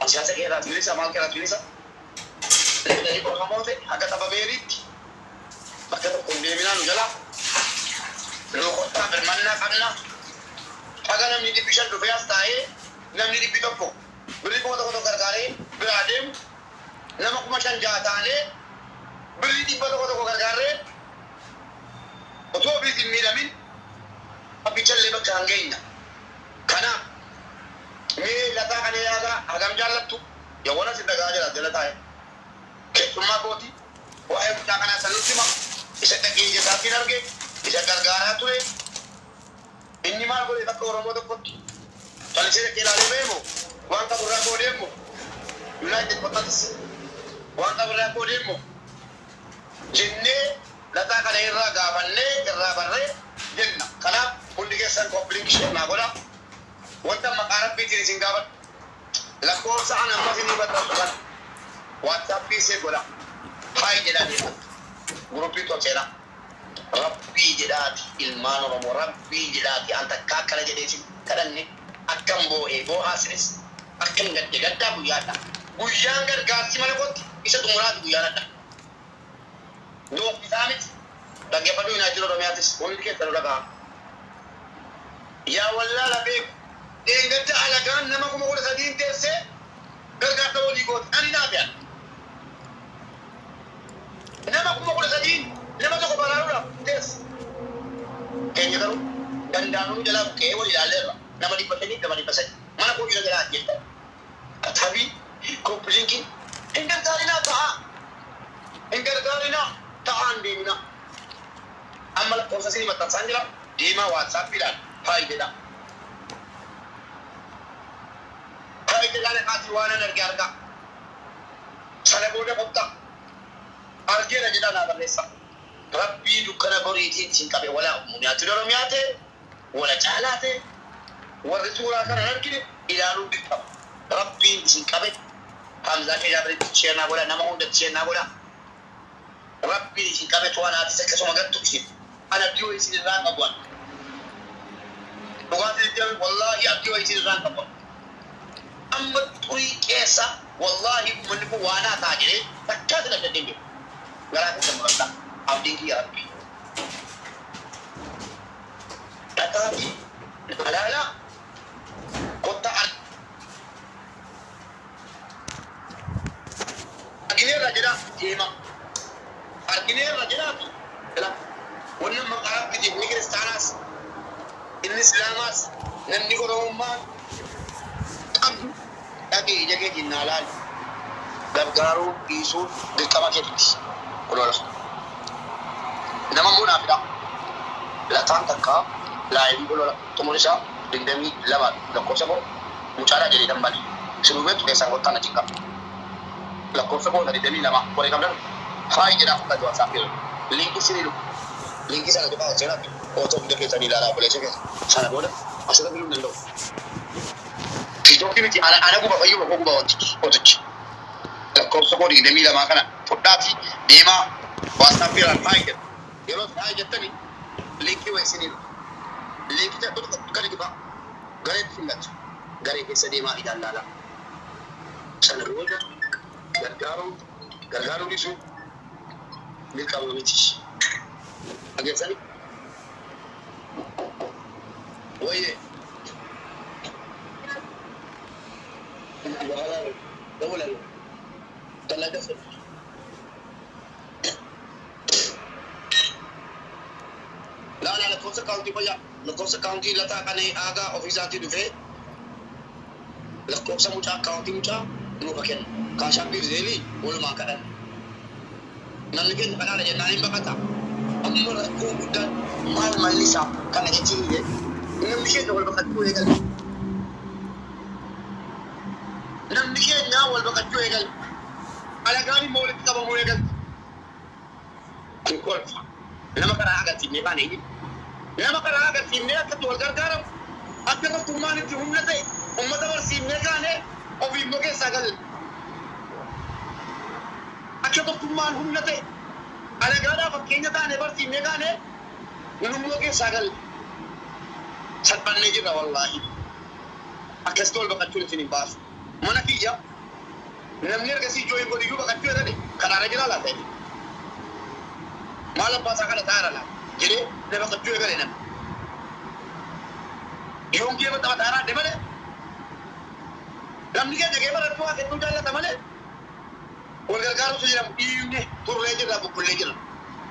Siyaasa keerraas bilisa, maal keerraas bilisa. Namni Oromoo ta'e haga tapha beeriitti bakka tokko hin deeminaa nu jalaa. Nu kottaa birmannaa qabna. Haga namni 500 dhufee as taa'ee namni 100 birrii 1000 tokko gargaaree biraa deemu nama 5,000 6 taanee birrii 100 tokko gargaarree otoo ofiis hin miidhamin abbichallee bakka hin geenya. Kanaaf mee Lataa kana yaadaa hagam jaallattu yawwana si dhagaa jira jala taa'e. Keessummaa kooti waa'ee mucaa kanaa isa nutti hima, isa dhaqee ija isaatiin arge, isa gargaaraa ture. Inni maal godhe bakka Oromoo tokkotti? Callisee dhaqee ilaalee ba'e moo? Waan qabu irraa qoodee moo? United Qottatis waan qabu irraa qoodee moo? Jennee Lataa kana irraa gaafannee irraa barree jenna. Kanaaf hundi keessan copy link share naa godhaa. Wanta maqaa Rabbiitiin isin gaafadhu lakkoofsa an amma isinii maxxansu kana WhatsApp save godhaa. Hi jedhaa deemaa. Group too seenaa. Rabbii jedhaati ilmaan Oromoo Rabbii jedhaati an takkaa akkana jedhee isin kadhanne akkan boo'e boo'aa isinis akkan gadde gaddaa guyyaa hadhaa. Guyyaan gargaarsi mana kootti isa xumuraati guyyaan hadhaa. Doorsisaa miti. Dhaggeeffadhu United Oromiyaatis hundi keessanuu dhagahaa. Yaa wallaala beeku. Dheengadda alagaan nama 13,000n teessee gargaarsa walii goote. Ani naafe an. Nama 13,000n nama tokko baraaruudhaaf teesse. Keenya garuu gandaanuu nu jalaa buqqa'ee wal ilaalleerra. Nama 500f nama 300. Mana koo jala jalaa ajjeeftan. Tabii copy link hin gargaarinaa ta'aa. Hin gargaarinaa ta'aa hin deeminaa. Amma lakkoofsa isinii maxxansaan jira deemaa WhatsApp dhaan hi jedhaa. Hi jedhaa dhaqaatii waanan arge argaa. Sana booda kottaa argeera jedhaa naa barreessaa. Rabbii dukkana boriitiin isin qabe wala Muniyaatid Oromiyaa ta'e wala Caalaa ta'e warri suuraa kana hin argine ilaaluun dirqama. Rabbiin isin qabe Hamzaa Media biratti share naa godhaa nama hundatti share naa godhaa. Rabbiin isin qabe tu anaatis akkasuma gattu isin. An abdii wayii isin irraa hin qabu an. Dhugaa isinitti hime wallaahi abdii wayii isin irraa hin qabu an. Amma xurii keessa wallaahi ummanni kun waa naa ta'a jedhee takkaa isin abdadhee hin beeku. Garaa keessan muradhaa. Abdiin kiyya Rabbi. Dhaqaatii naa laalaa kottaa argineerra jedhaa deemaa. Argineerra jedhaati ilaa. Wanni amma maqaa Rabbiitiif inni kiristaanaas inni islaamaas namni Oromummaa qabdu dhaqii ija keetiin naa laali. Gargaaruu dhiisuun dirqama keeti. Kunoo lafa. Nama immoo naa fidaa. Lataan takka live olola xumurri isaa 22 lakkoofsa koo mucaadha jedheetan bane. Isinuu beektu keessaan kottaa na cinqaa. Lakkoofsa koo isa 22 warri qabdan hi jedhaa fudhadha WhatsApp irra. Link isinii dhufa. Link sana tuqaa ol seenaati photo hunda keessanii ilaalaa obboleessa keessa. Sana booda asirra fiduu hin danda'u. TikTok miti ana ana guba fayyuma koo guba wantichi photochi. Lakkoofsa koo 22 kana fudhaatii deemaa WhatsApp irraan hi jedha. Yeroo isin hi jettani linkii wayi isinii dhufa. Linkicha gadi tuqaa. Gareetti isin galcha. Garee keessa deemaa ijaan laalaa. Sana booda gargaaruu gargaaruu dhiisuun dirqama miti. Dhageessanii? Wayyee. በኋላ ነው ደውላለሁ። Laala lakkoofsa akkaawuntii fayyaa lakkoofsa akkaawuntii Lataa Qanee Aagaa ofiisaatii dhufee lakkoofsa mucaa akkaawuntii mucaa nuuf haa kennu. Cash App fi Zelle walumaan kadhanna. Namni keenya kanaadha jennaan hin baqata. Amma rakkoo guddaan maal malli isaa kana jechuun namni keenya wal baqachuu eegale. Namni keenya wal baqachuu eegale. Alagaan immoo walitti qabamuu eegalte. Kun kolfa. Nama karaa agarsiifnee baane iyyuu. Nama karaa agarsiifnee akka itti wal gargaaramu, akka tokkummaan itti humna ta'e uummata barsiifnee kaanee ofii immoo keessaa galle. Akka tokkummaan humna ta'e alagaadhaa fakkeenya taanee barsiifnee kaanee nu immoo keessaa galle. Salphannee jirra wallaahi. Akkasitti wal baqachuun isin hin baasu. Mana kiyya Namni ergasii jooyin godhiyyuu baqachuu jedhani kanaana jira laata inni. Maal abbaa isaa kana taa'ara laata jedhee na baqachuu eegale namni. Yoon geema taphataa raadde malee namni keenya geema irratti waa kennuu jaallata malee wal gargaaruutu jedhamu dhiibne turree jirra bubbullee jirra.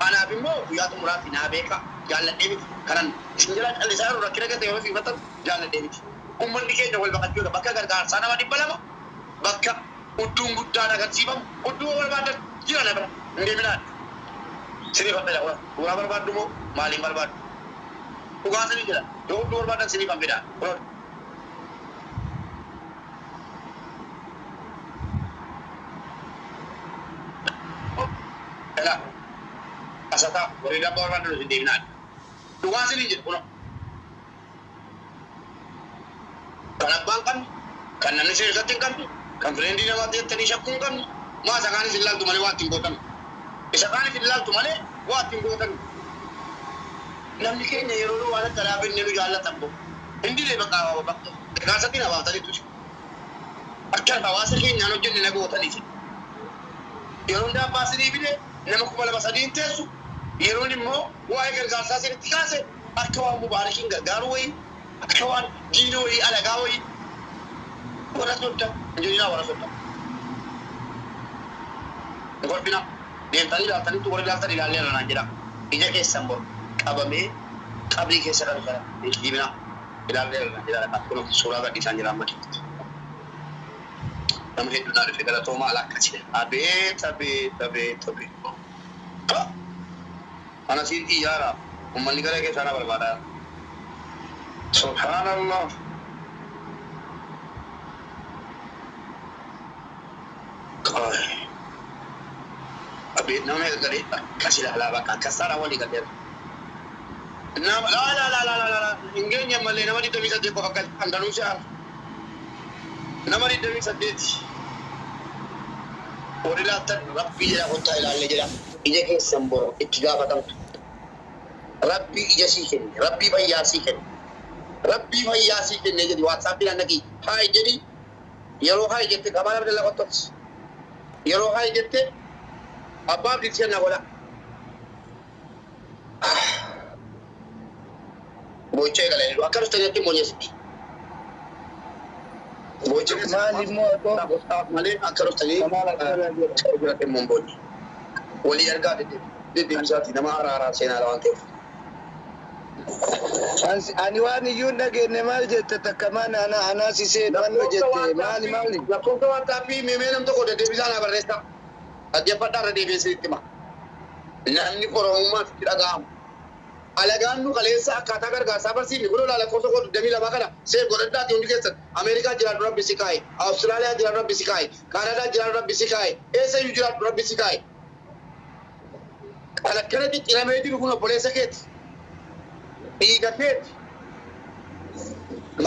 Anaaf immoo guyyaa xumuraatti naa beeka jaalladhee miti. Kanan isin jalaa callisaa jiru rakkina gate yeroo siifatan jaalladhee miti. Uummanni keenya wal baqachuu bakka gargaarsaa nama 200 bakka udduun guddaan agarsiifamu udduu barbaadan jira na bira hin deeminaan. Siniif hafedha kuraa dhugaa barbaaddu moo maaliin barbaaddu? Dhugaa sinii jira yoo udduu barbaadan siniif hafedha kuraa. Ela asataa warri dambaa barbaaddan hin deeminaan. Dhugaa sinii jira kuraa. Kan abbaan qabne kan namni isin irratti hin qabne kan fireendi namaatti jettanii shakkuu hin qabne maa isa kaanis hin laaltu malee waa ittiin gootan. Isa kaanis hin laaltu malee waa ittiin gootan. Namni keenya yeroo waan akka dhaabinne nu jaallatan bo. Hin dilee bakka gargaarsatti na baaftanii tusi. Akka hawaasa keenyaan hojjenne na gootaniif. Yeroon daabbaa sinii fide nama 2000 3 teessu yeroon immoo waa'ee gargaarsaa sinitti kaase akka waan mubaarakiin gargaaru wayii akka waan diina wayii alagaa wayii warra sodda hin jedhinaa warra sodda. Hin kolfinaa. Deemtanii ilaaltanitti warri ilaaltan ilaalleerra naan jedhaa. Ija keessan bor qabamee qabrii keessa galu sana hin kijibinaa. Ilaalleerra naan jedhaa kun suuraa gadhiisaan jira amma. Nama hedduu naa dhufe galatoomaa ala akkasii. Abeet abeet abeet abeet. Ana siin xiyyaara uummanni gara keessaa na barbaada. Subhaanallah. Abeet nama meeqa galee akkas ilaalaa bakka akkas taadhaan walii galeera. Nama laa laa laa laa laa laa hin geenye malee nama 28 qofa gale Andaluusiyaa nama 28. Warri laattan rabbii jedha kottaa ilaallee jedha. Ija keessan bor itti gaafatamtu. Rabbii ija sii kenne, rabbii fayyaa sii kenne. Rabbii fayyaa sii kenne jedhi WhatsAppiin annaqii haayi jedhi yeroo haayi jette qabaa namni lafa yeroo haayi jette abbaa abdii seenaa godha. Boo'icha eegalee akka dhuftanitti moonyesitti. Boo'icha Maal immoo malee akka dhuftanii biratti immoo hin boonye. Walii ergaa deddeebisaati nama araaraa seenaa waan ta'eef. Ani waan iyyuu hin dhageenye maal jette takka maan ana anaa si seen waan jette maali maali. Lakkoofsa WhatsAppii meemee nam tokko deddeebisaa naa barreessa. Dhaggeeffadhaa irra deebi'ee isinitti hima. Namni Oromummaan sitti dhaga'amu. Alagaan nu kaleessa akkaataa gargaarsaa barsiifne kun olaa lakkoofsa koo 22 kana seef godhadhaati hundi keessan. Ameerikaa jiraadhu rabbi si kaa'e. Awustiraaliyaa jiraadhu rabbi si kaa'e. Kaanadaa jiraadhu rabbi si kaa'e. Eessayyuu jiraadhu rabbi si kaa'e. Kan akkana cicciramee jiru kun obboleessa keeti. Dhiiga keeti.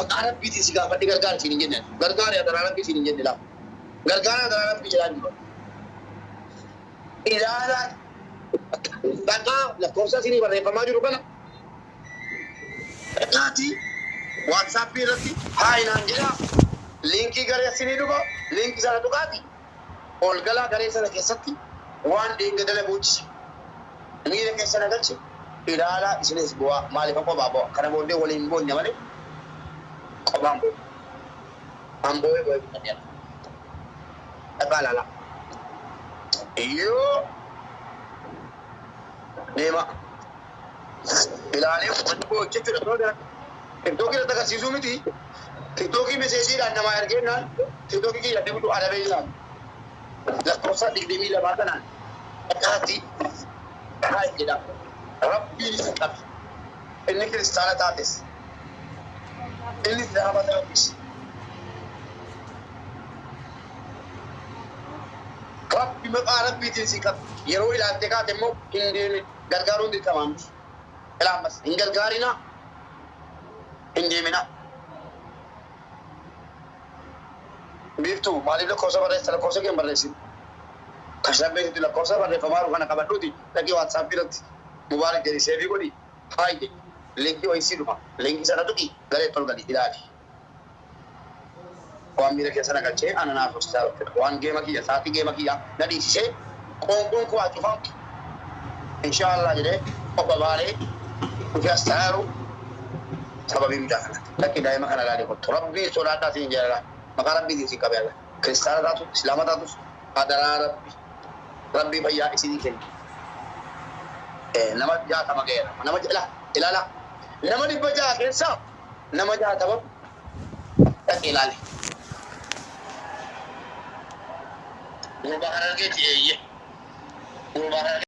Maqaa rabbiitiin si gaafadhe gargaara siin hin jenne. Gargaara adaraa rabbii siin hin jenne laa. Gargaara adaraa rabbii jedhaan jiru. Ilaalaa dhaqaa lakkoofsa isinii barreeffamaa jiru kana dhaqaatii WhatsAppii irratti haayi naan jedhaa liinkii garee isinii dhufa liinkii sana tuqaati ol galaa garee sana keessatti waan dheengadala boochise miira keessa na galche ilaalaa isinis bu'aa maaliif qophaa bu'a kana booddee waliin boonye malee qophaan bu'a. An boo'ee boo'ee bitadheera. Dhaqaa ilaalaa. Yoo deema ilaalee wanti boo'u jechuudha. Tiktookii irratti agarsiisuu miti. Tiktookii meseejiidhaan namaa ergeennaan tiktookii kiyya deebitu adabee jiraan. Lakkoofsa 22 kanaan dhaqaati haa jedha. Rabbiin isin qabe. Inni kiristaana taates. Inni islaama taates. Rabbi maqaa rabbiitiin si qabe. Yeroo ilaalte kaate immoo hin deemin. Gargaaruun dirqamaa miti. Ilaamas hin gargaarinaa. Hin deeminaa. Biiftuu maaliif lakkoofsa barreessa lakkoofsa kee hin barreessin? Kashlabbeetitti lakkoofsa barreeffamaa jiru kana qabadhuuti dhaqii WhatsAppii irratti Mubaarak jedhi seefii godhi haayi jedhi liinkii wayii sii dhufa liinkii sana tuqi garee tol gali ilaali. Waan miira keessa na galchee ana naaf hojjetaa jechuudha. Waan geema kiyya sa'aatii geema kiyya na dhiisisee qoonqoon koo haa cufamtu. Inshaallah jedhee obba baaree dhufee as taa'aa sababii mucaa kanatti. Lakki daa'ima kana ilaalee kottu. Rabbii sodaadhaa siin jaalala. Maqaa rabbiitiin siin qabee alla. Kiristaana taatu, Islaama taatus adaraa rabbi. Rabbii fayyaa isinii kenna. Nama 60 ga'eera. Nama ilaala ilaala. Nama 600 keessaa nama 60 dhaqee ilaali. Gurbaa Harargeeti eeyyee. Gurbaa Harargee.